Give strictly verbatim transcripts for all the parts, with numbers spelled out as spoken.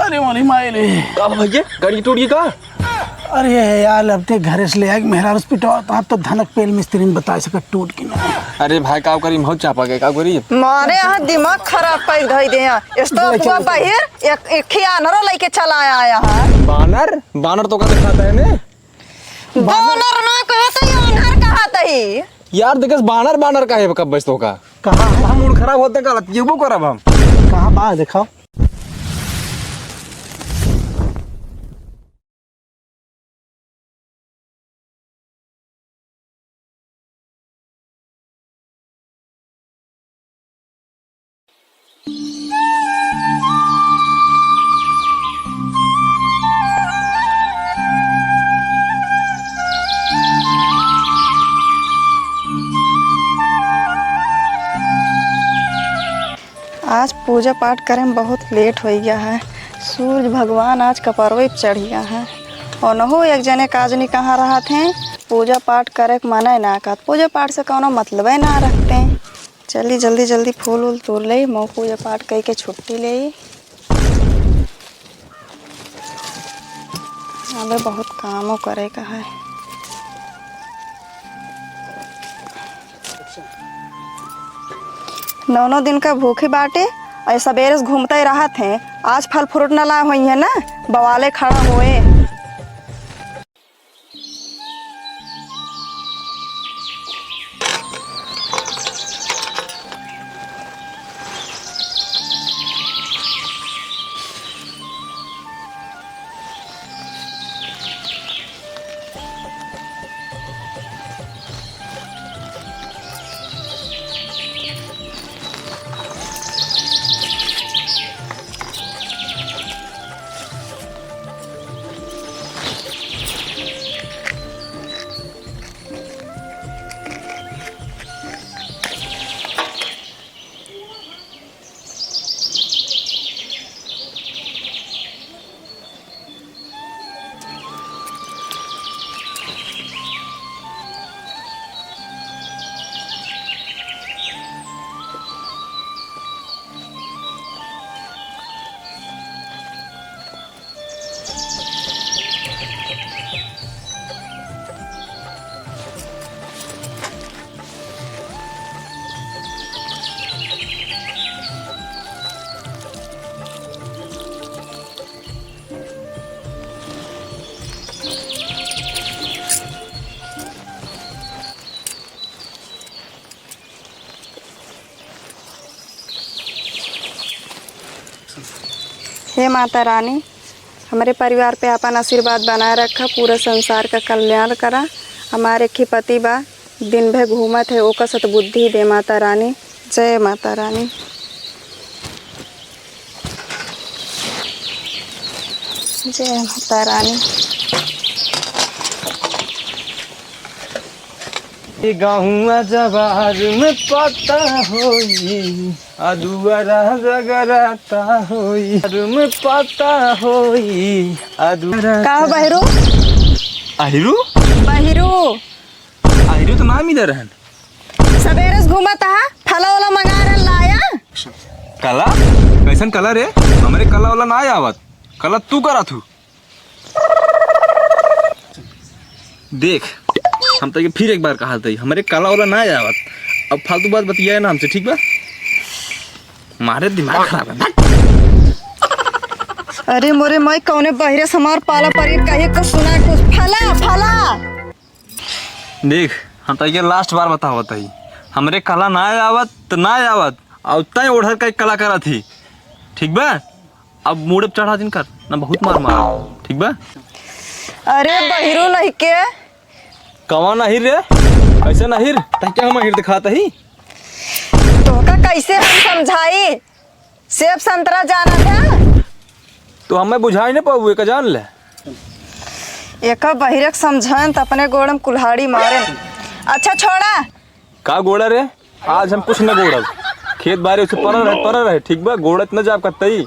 अरे मोरी माई रे। का भैया, गाड़ी टूट गई का? अरे यार, अब ते घरे से ले आए मेहरारू से पिटवा, तो आप तो धनक पेल मिस्त्री ने बताए सका टूट के ना। अरे भाई, का करी, बहुत चापा गए, का करी? मारे यहाँ दिमाग खराब कर धई दे हैं। इस तो ले चल। बहिर एक, एक ही आनरो लेके चला आया है। बानर? बानर तो का दिखाता है ने? बानर ना कहे तो ये आनर कहा तही। यार, देखस बानर, बानर का है कब बस तो का? कहाँ है? हम मूड खराब होते का लतियबो करब हम। कहाँ बा, दिखाओ। आज पूजा पाठ करे में बहुत लेट होइ गया है। सूरज भगवान आज कपरवे पे चढ़ गया है। ओनहु एक जने काजनी कहाँ रहत हैं, पूजा पाठ करे के मने ना कहत, पूजा पाठ से कौनो मतलबे ना रखते हैं। चली जल्दी जल्दी फूल उल तूर लेई, मऊ पूजा पाठ कई के छुट्टी लेई। अबे बहुत कामो करे का है। नौनो दिन का भूखी बाटे, और सबेरे से घूमते ही रहत हैं। आज फल फ्रूट न लाए होइहैं ना, बवाले खड़ा होए। हे माता रानी, हमरे परिवार पे आपन आशीर्वाद बनाए रखा, पूरा संसार का कल्याण करा। हमार एक ही पति बा, दिन भर घूमत है, ओका सद्बुद्धि दे माता रानी। जय माता रानी, जय माता रानी। ये गाँव जवार में पता होई, आ दुआरा जगराता होई, में पता होई, आ दुआरा का हो बहिरू? आहिरू? बहिरू। आहिरू तो नाम ही दे रहन। सबेरे से घूमत हा, फला वाला मंगा रहन लाया? कला? कैसन कला रे? हमरे कला वाला ना आवत। कला तू करा थू। देख, हम तो ये फिर एक बार कहा था, हमरे कला वाला ना आवत। अब फालतू बात बतियाए ना हमसे, ठीक बा? मारे दिमाग खराब है। अरे मोरे माई, कौने बहिरे से हमार पाला परी, कहीं कुछ सुना, कुछ फला, फला। देख, हम तो ये लास्ट बार बतावत हई, हमरे कला ना आवत त ना आवत, और तय ओढ़र का कला करत ही, ठीक बा? अब मूड़े पे चढ़ा दिन कर ना, बहुत मार मार, ठीक बा? अरे बहिरू नहीं के। कवा नहीं रे, कैसे नहीं रे? तै क्या हम अहिर दिखाता ही? तोहका कैसे हम समझाई? सेब संतरा जानत है? तो हमें बुझाई नहीं पाऊ, एक जान ले। एक बहिरक समझाएन त अपने गोड़ में कुल्हाड़ी मारेन। अच्छा छोड़ा। का गोड़ा रे? आज हम कुछ न गोड़ब। खेत बारी उसे पड़ा रहे, पड़ा रहे, ठीक बा? गोड़त न जाब कतई।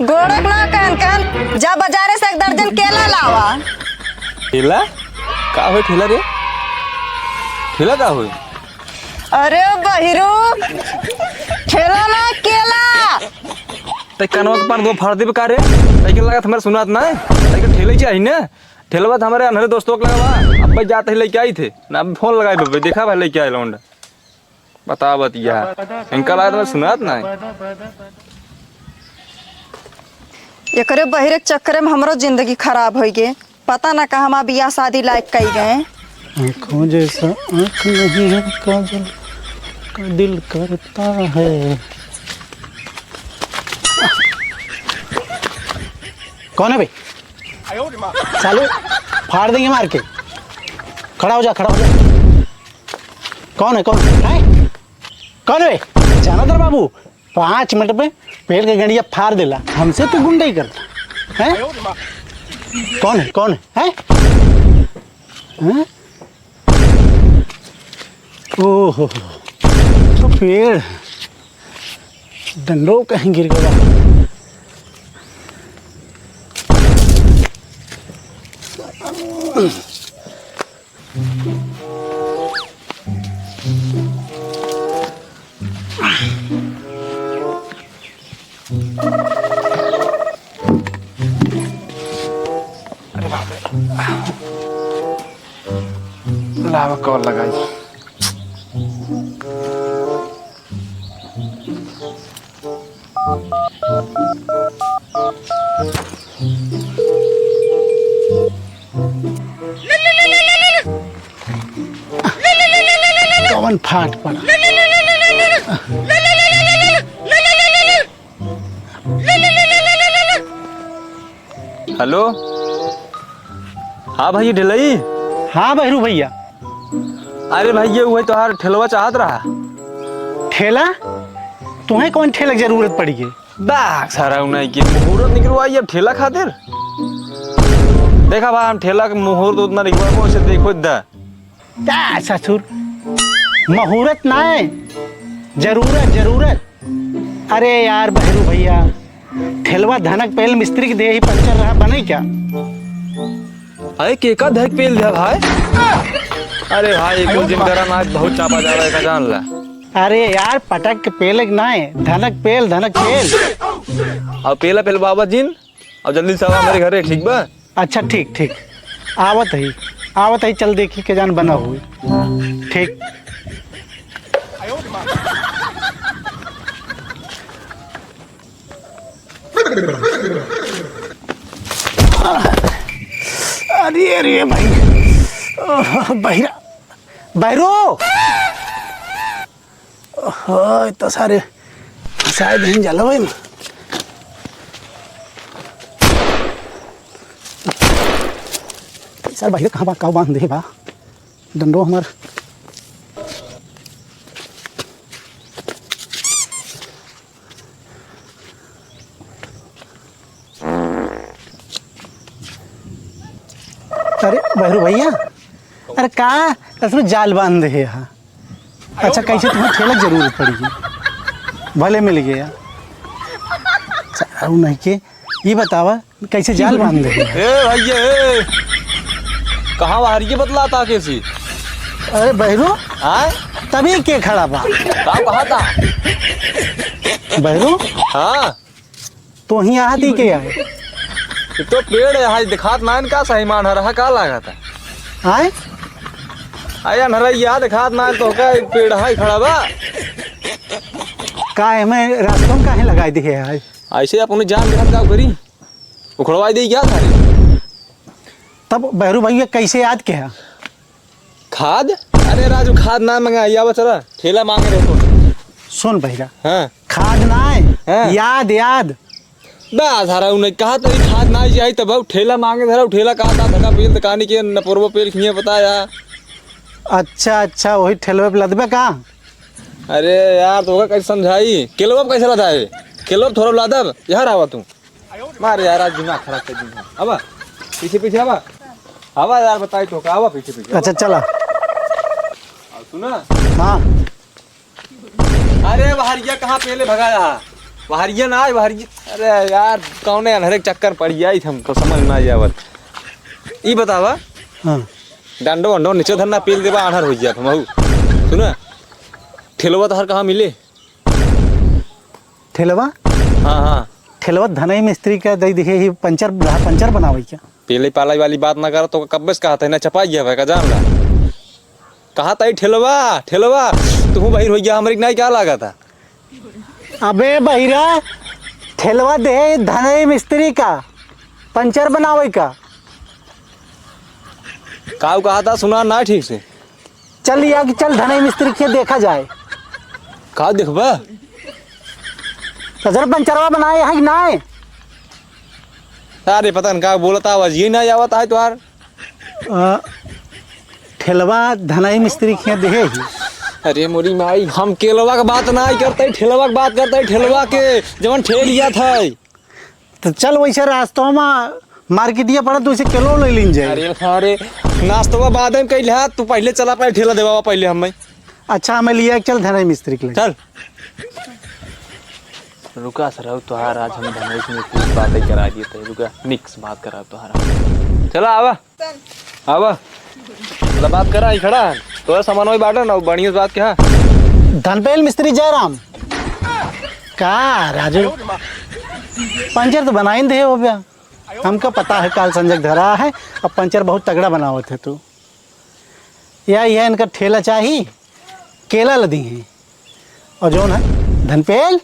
गोड़क ना कहन, कहन जा बाजारे से एक दर्जन केला लावा। ठेला? का होई ठेला रे? ठेला का होई? अरे बहिरू, ठेला ना, केला। तै कनवा के पार दो फाड़ देबे का रे? तै के लागत हमरे सुनात ना है? तै के ठेले चाहिए ना? ठेलवा तो हमरे अनहरे दोस्तों के लगा बा। अब्बे जात ही लेके आई थे। ना अब्बे फोन लगाई बब्बे, देखा भाई लेके आए लौंडा। बता बतिया। इनका लागत हमरे सुनात ना है। एकरे बहिरे के चक्करे में हमरो जिंदगी खराब होइ गे। पता ना कहवा बियाह शादी लायक कई गए। आँखों जैसा आँख नहीं है काजल, का दिल करता है। कौन है भाई? साले, फाड़ देंगे मार के। खड़ा हो जा, खड़ा हो जा। कौन है, कौन है? हैं? कौन है? जाना दर बाबू, पाँच मिनट में पेड़ के गंडिया फाड़ देला। हमसे तो गुंडई करता है? कौन है, कौन है? हैं? हैं? ओहो, तो पेड़ डंडो कहीं गिर गया। अरे बाप रे। लावा कॉल लगाई। कौन फाट पड़ा? हेलो, हाँ भैया ढिलई। हाँ बहरू भैया। अरे भैया, वही तोहार ठेलवा चाहत रहा। ठेला? तुम्हें कौन ठेला के जरूरत पड़ी है? बाक सारा उन्हें के मुहूर्त निकलवाई अब ठेला खातिर। देखा भाई, हम ठेला के मुहूर्त उतना निकलवा को उसे देखो दा। का ससुर, मुहूर्त ना है, जरूरत, जरूरत। अरे यार बहरू भैया, ठेलवा धनक पेल मिस्त्री के देही पंचर रहा, बने क्या? अरे के का धनक पेल दिया भाई? अरे भाई, एक जिन करा ना, बहुत चापा जा रहा है का, जान ला। अरे यार, पटक के पेल एक ना है, धनक पेल, धनक पेल। अब पेला पेल बाबा जिन, अब जल्दी से आवा हमरे घरे, ठीक बा? अच्छा, ठीक, ठीक। आवत ही, आवत ही, चल देखी के जान बना हुई। ठीक। अरे, अरे भाई, ओह, बहिरा, बहिरो। ओहो, इतना सारे शायद हिन जाला भाई ना। सर, बहिरा कहाँ बा, का बांध दे बा? डंडो हमार। अरे बहरू भैया, अरे का, इसमें जाल बांध दे है यहाँ। अच्छा, कैसे तुम्हें ठेला जरूरत पड़ेगी, भले मिल गया। अच्छा, अउ नहीं के, ये बतावा, कैसे जाल बांध दे? ए भैया, ए, कहाँ बाहर ये बतलाता कैसी? अरे बहरू, आय? तभी के खड़ा बा? का कहा था? बहरू? हाँ। तो ही आती के आए? ये तो पेड़ है, हाय दिखात ना इनका सही मान रहा, का लागत है? आय? आय अनहरा, या दिखात ना तो का पेड़ हाय खड़ा बा? का है, मैं रास्तों में काहे लगाई दिखे है? ऐसे अपनी जान दिखात का करी? उखड़वाई दे क्या सारे? तब बहरू भैया कैसे याद किया? खाद? अरे राजू, खाद ना मंगाई, आवा चला, ठेला मांगे रहे तो। सुन बहिरा। हाँ। खाद ना है, हाँ। याद, याद। बा, सारा उन्हें कहा तो ये खाद ना चाहिए, तब अब ठेला मांगे धरा, ठेला कहा था, धका पेल, धकानी के नपुरबो पेल खिए बताया। अच्छा, अच्छा, वही ठेलवे पे लदबे का? अरे यार, तो कैसे समझाई? केलवा पे कैसे लदाए? केलवा पे थोड़ा लादब, यार आवा तू। मार यार, आज दिमाग खराब कर दी। आवा, पीछे पीछे आवा। आवा यार, बताई तो का, आवा पीछे पीछे। अच्छा, चला। आ, सुना? हाँ। अरे, बहरिया कहाँ पहले भगाया? बहरिया ना आए, बहरिया। अरे यार, कौने अनहरे के चक्कर पड़ गया, ई हमको समझ ना आवत। ई बतावा। हाँ। डंडो वंडो नीचे धरना, पील देबा, अनहर हो गया हमहू। सुना, ठेलवा तोहर कहाँ मिले? ठेलवा? हाँ, हाँ। ठेलवा धनई मिस्त्री का दे दिहे ही पंचर, पंचर बनावे का। पेले पालाई वाली बात ना कर, तो कब्बे से कहा था, ना चपाई गया भाई का, जान ला। कहा था, "ई ठेलवा, ठेलवा, तू बहिर हो गया, हमरे के नाई क्या लागा था?" अबे बहिरा, ठेलवा दे धनई मिस्त्री का, पंचर बनावे का। काऊ कहा था, सुना ना ठीक से। चल लिया कि चल धनई मिस्त्री के देखा जाए। का देखबा? तो जरा पंचरवा बनाए है कि नाय? अरे पता न का बोलत आवाज ये ना आवत है तोहार। अ, ठेलवा धनई मिस्त्री के देहे ही। अरे मोरी माई, हम केलवा के बात ना करते, ठेलवा के बात करते, ठेलवा के जवन ठेलिया था। तो चल वैसे रास्तों में मार्केटिया पड़ा, तू इसे केलो ले लीन जाए। अरे सारे, नाश्तो बाद में कइल है, तू पहले चला, पहले ठेला देवा पहले हमें। अच्छा, हमें लिया चल धनई मिस्त्री के लिए। चल। रुका सर, अब तोहार आज हम धनई से कुछ बातें करा दिए थे। रुका, निक्स बात करा तोहार। चला आवा। आवा। चला बात करा, ही खड़ा है। तोरा सामान वही बाटन, बढ़िया से बात कहा। धनपेल मिस्त्री जयराम। का राजू? पंचर तो बनाइन दे हो गया। हमका पता है काल संजय धरा है, अब पंचर बहुत तगड़ा बनावत है तू। या, या इनका ठेला चाही, केला लदी है। और जौन है, धनपेल,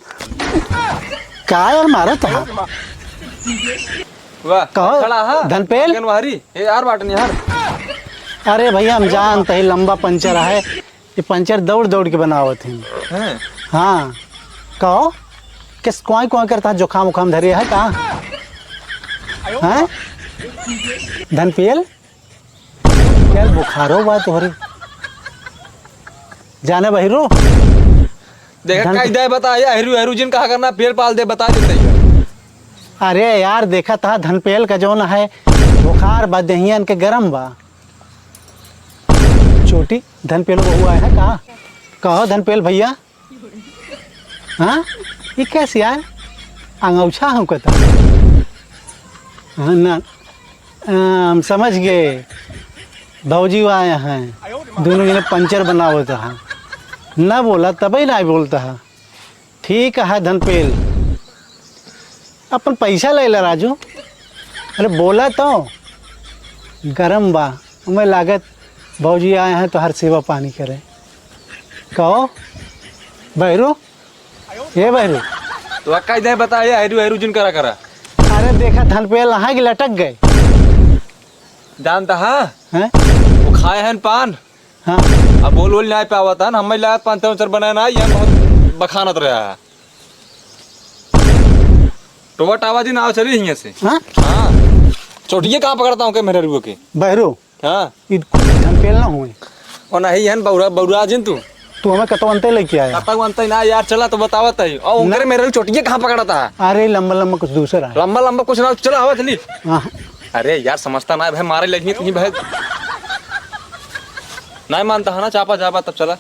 का यार मारत है? वाह, कहो, खड़ा है। धनपेल? आंगनवाड़ी, ए यार बाटन यार। अरे भैया, हम जानत ही लंबा पंचर है, ये पंचर दौड़ दौड़ के बनावत हैं। हैं? हाँ, कहो, किस कोई कोई करता है, जुकाम उकाम धरे है का? हैं? धनपेल? यार बुखारो बा तोहरे। जाने बहिरू? देखा, धन- कह दे, बता, ये हरू, हरू जिन कहा करना, पेल पाल दे, बता देते ही। अरे यार, देखा था धनपेल का जौन है, बुखार बा, देहिया इनके गरम बा। छोटी, धनपेल बहू आए हैं का? कहो धनपेल भैया। हाँ? ये कैसे यार? अंगौछा हमको तो। हाँ ना। आ, हम समझ गए। भौजी आए हैं। दोनों जने पंचर बनावत हैं। ना बोला, तबे ना बोलता है। ठीक है धनपेल। अपन पैसा ले ला राजू। अरे बोला तो। गरम बा। हमें लागत भौजी आए हैं तो हर सेवा पानी करे। कहो, बहरू? ए बहरू? तो कह दे बता, ये हरू, हरू जिन करा करा। अरे देखा धनपेल नहा के लटक गए। जानता है? हैं? वो खाए हैं पान। हाँ। अब बोल बोल नहीं पावत है ना, हमें लायक पंचर उंचर बनाए ना, ये बहुत बखानत रहा है। टोवा टावा जी ना चली हियां से। हाँ? हाँ। चोटिये कहाँ पकड़ता हूँ के मेरे रुओ के? बहरू। हाँ। ई कुल धनपेल ना हुए। ओ नहीं हन बौरा, बौरा जिन तू। तू हमें कतौ अंते लेके आया। कतौ अंते ना यार, चला तो बतावत है। और उनकरे ना। मेरे चोटिये कहाँ पकड़ता है? अरे लंबा लंबा कुछ दूसरा है। लंबा लंबा कुछ ना, चला हवा चली। हाँ। अरे यार समझता ना है भाई, मारे लगी तू भाई। नहीं मानता है ना, चापा चापा तब चला।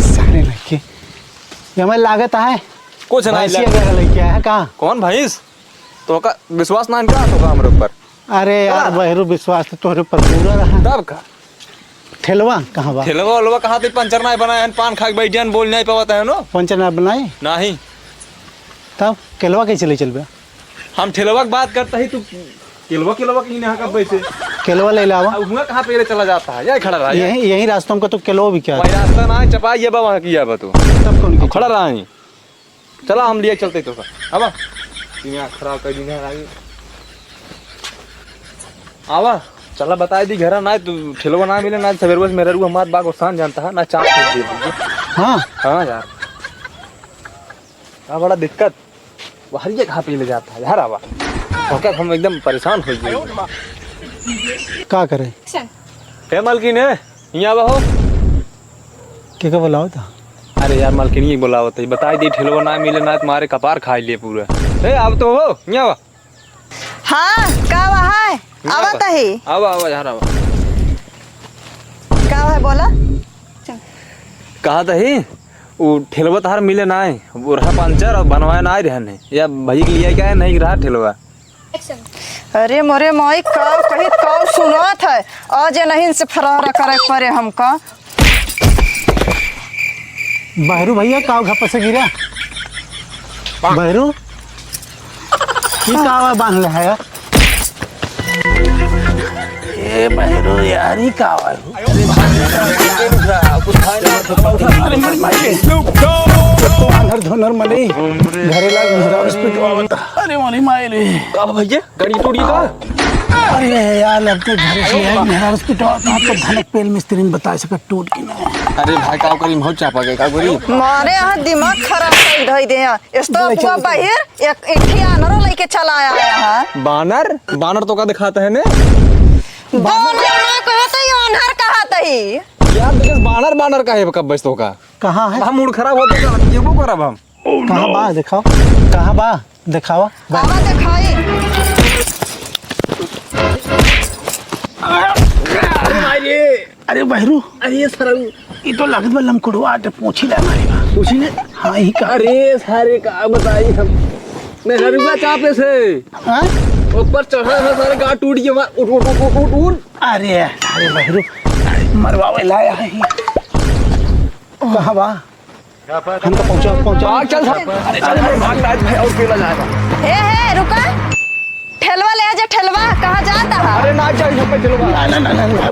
सारे लड़के। ये हमें लागत है। कुछ नहीं भैंसिया लग- क्या लेके आया का? कौन भैंस? तो का विश्वास ना इनका तो का हमरे ऊपर? अरे यार, का? बहरू विश्वास तो तोहरे ऊपर पूरा रहा। तब का? ठेलवा कहाँ बा? ठेलवा ओलवा कहाँ थे? पंचर ना बनाए हन, पान खा के बैठे हन, बोल नहीं पावत है नो। पंचर ना बनाए? नहीं। तब केलवा कैसे ले चलबे? हम ठेलवा के बात करता ही, तू केलवा, केलवा कहीं ना कब बैठे। केलवा ले लावा। अब हुआ कहाँ पे ले चला जाता है? यही खड़ा रहा, यही, यही रास्ता हमको तो केलवा भी क्या? वही रास्ता ना है, चपा ये बा, वहाँ किया बा तू। तब कौन की खड़ा रहा है? चला, हम लिए चलते तो का। आवा। दिमाग खराब कर दी ना, आगे। आवा। चला, बताई दी, घरा ना, तू ठेलवा ना मिले ना, सवेरे बस मेरा रुआ मात बाग ओसान जानता है, ना चाप दे दीजिए। हाँ। हाँ यार। का बड़ा दिक्कत। वो हरिये कहाँ पे ले जाता है यार, आवा। ओकर हम एकदम परेशान हो गए। का करे? ए मालकिन है, यहाँ आवा हो। के का बुलावत ह? अरे यार, मालकिन ही बुलावत है। बताई दी, ठेलवा ना मिले ना, तुम्हारे कपार खाई लिए पूरा। ए, अब तो हो, यहाँ आवा। हाँ, का हुआ है? यहाँ आवत आवा। है। आवा, आवा, यहाँ आवा। का हुआ है, बोला? कहत ही, उ ठेलवा तहार मिले नाय, उ रहा पंचर और बनवाए नाय रहन है। या भई के लिए क्या है, नहीं रहा ठेलवा। अरे मोरे माई, का कही, का सुनात है? आज नहीं इनसे फरार करे पड़े हमका। बहरू भैया, का घप से गिरा? बहरू, ई का आवा बांध ले है यार? ए बहरू यार, ई का आवा है? अरे मर माई रे। तो आन्हर धोनर मने घरे लाग मेहरारू से पिटवावत। अरे मर माई रे। का भैया, गाड़ी टूट गई का? अरे यार, अब तो घरे से आए, मेहरारू से पिटवावत, तो धनक पेल मिस्त्री ने बताए सका टूट के ना। अरे भाई, का करी, बहुत चापा गए, का करी? मारे यहाँ दिमाग खराब कर धई दे हैं। इस तो अपना बहिर एक, एक ही आनरो लेके चला आया है। बानर? बानर तो का दिखाता है ने? बानर ना कहो तो ये आनर कहा तही। यार देखे, बानर, बानर का है कब बस तो का? कहाँ है? हम मूड खराब होते का, ये को करब हम। कहाँ बा? दिखाओ। कहाँ बा? दिखावा। आवा दिखाई। अरे भाई रे। अरे बहरू, अरे सरऊ, ई तो लागत बा लमकुड़वा आटे पूछी ले हमारे बा। पूछी ले? हाँ, ई का? अरे सारे का बताई हम। मेहरुआ चापे से। हाँ? ऊपर चढ़ा है सारे गाँठ टूट गया, उठ, उठ, उठ, उठ, उठ, उठ। अरे, अरे बहरू, अरे मरवावे लाया है ई। कहाँ बा? हमका पहुँचा, पहुँचा। भाग चल सारे। अरे चल भाई, भाग, नाच भाई, और केला जाएगा। हे, हे, रुका। ठेलवा ले आजा, ठेलवा। कहाँ जाता है? अरे ना चल, यहाँ पे ठेलवा। ना, ना, ना, ना, ना।